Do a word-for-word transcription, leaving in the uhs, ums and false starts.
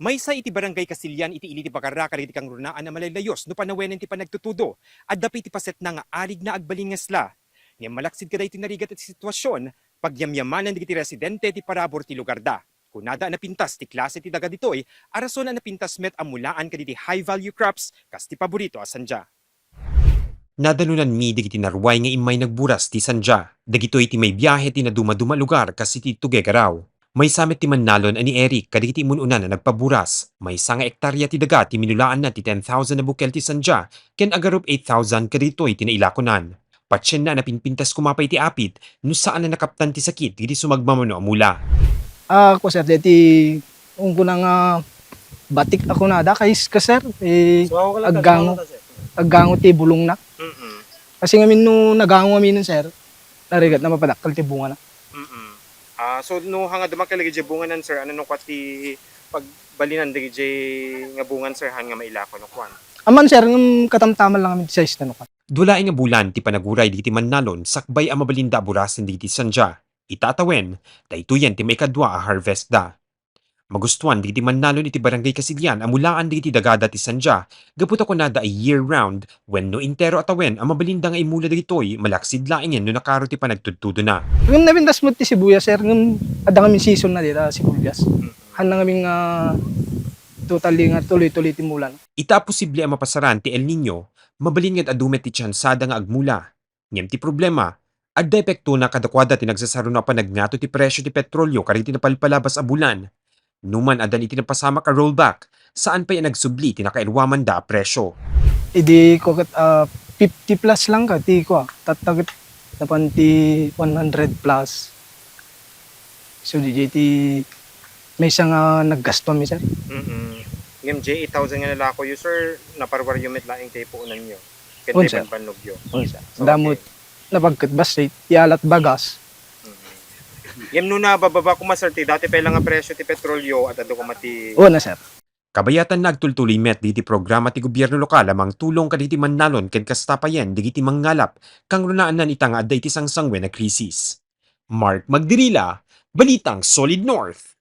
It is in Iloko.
Maysa iti barangay Kasilian iti ili ti pagarra kadagiti kangrunaan a malaylayos no panawenen ti panagtutudo. Adda pay iti pasetna nga arigna agbalin nga isla. Ngem malaksid kadaytoy narigat a sitwasyon, pagyamyamanan dagiti residente ti parabur ti lugarda. Kunada a napintas ti klase ti daga ditoy, a rason a napintas met a mulaan kadagiti high-value crops kas ti paborito a sandya. Nadanonanmi dagiti naruay nga immay nagburas ti sandya. Dagitoy ti maibiahe ti nadumaduma a lugar kas iti Tuguegarao. Maysa met ti mannalon a ni Eric kadagiti immun-unan a nagpaburas. Maysa nga ektarya ti daga ti minulaanna ti ten thousand a bukel ti sandya ken agarup eight thousand kadagitoy ti nailakonan. Patienna a napinpintas koma pay ti apit no saan a nakaptan ti sakit dagiti sumagmamano a mula. Ah, kua, sir, deti, ungkuna nga batik a kunada, kais ka, sir, eh, So, ako ka lang aggango, tagmamata, sir. Aggango ti bulongna. Mm-mm. Kasi ngamin no nagango ngamin, sir, narigat na mapadakkel ti bungana. Mm-mm. Ah, so, no hanga dumakkel lagi di bunganan, sir, ano no kua ti pagbalinan dagiti nga bungan, sir, han nga mailako no kuan? Aman, sir, ngem katamtaman lang amin ti size na no kuan. Dua laeng nga bulan ti panaguray dagiti mannalon sakbay a mabalinda a burasen dagiti sandya. Ita a tawen, daytoyen ti maikadua a harvest da. Magustuan dagiti mannalon iti Barangay Kasilian a mulaan dagiti dagada ti sandya gapu ta kunada a year-round wenno intero a tawen a mabalinda nga imula dagitoy malaksid laengen no nakaro ti panagtudtudona. Ngem napintas met ti sibuyas, sir, ngem adda ngamin season na dita sibuyas. Hanna ngamin nga totally nga tuloy-tuloy ti mula. Ita a posible a mapasaran ti El Niño, mabalin nga adu met ti tiansada nga agmula. Ngem ti problema, adda epektona kadakuada ti nagsasaruno a panagngato ti presyo ti petrolio kadagiti napalpalabas a bulan. Numan addan iti napasamak a rollback, saan pay a nagsubli ti nakairwamanda a presyo. Idi ko ket, ah, fifty plus lang ka ti kua, tatta ket napan ti one hundred plus. So, di, di ti maysa nga naggasto mi, sir. Mm-mm. Ngem, di eight thousand nga nalakoyo, sir, naparuaryo met laeng ti puonanyo. Ken Un, ti sir. Banbannogyo. Un, sir. So, damot okay. Napagketbas ti, ti alat bagas. Mm-mm. Ngem no nabababa koma, sir, ti dati pay lang nga presyo ti petrolyo, at adu koma ti Un, sir. Kabayatan, nagtultuloy met dagiti programa ti gobierno lokal a mangtulong kadagiti mannalon ken kasta payen dagiti mangngalap, kangrunaanan ita nga adda iti sangsanguen a krisis. Mark Magdirila, Balitang Solid North.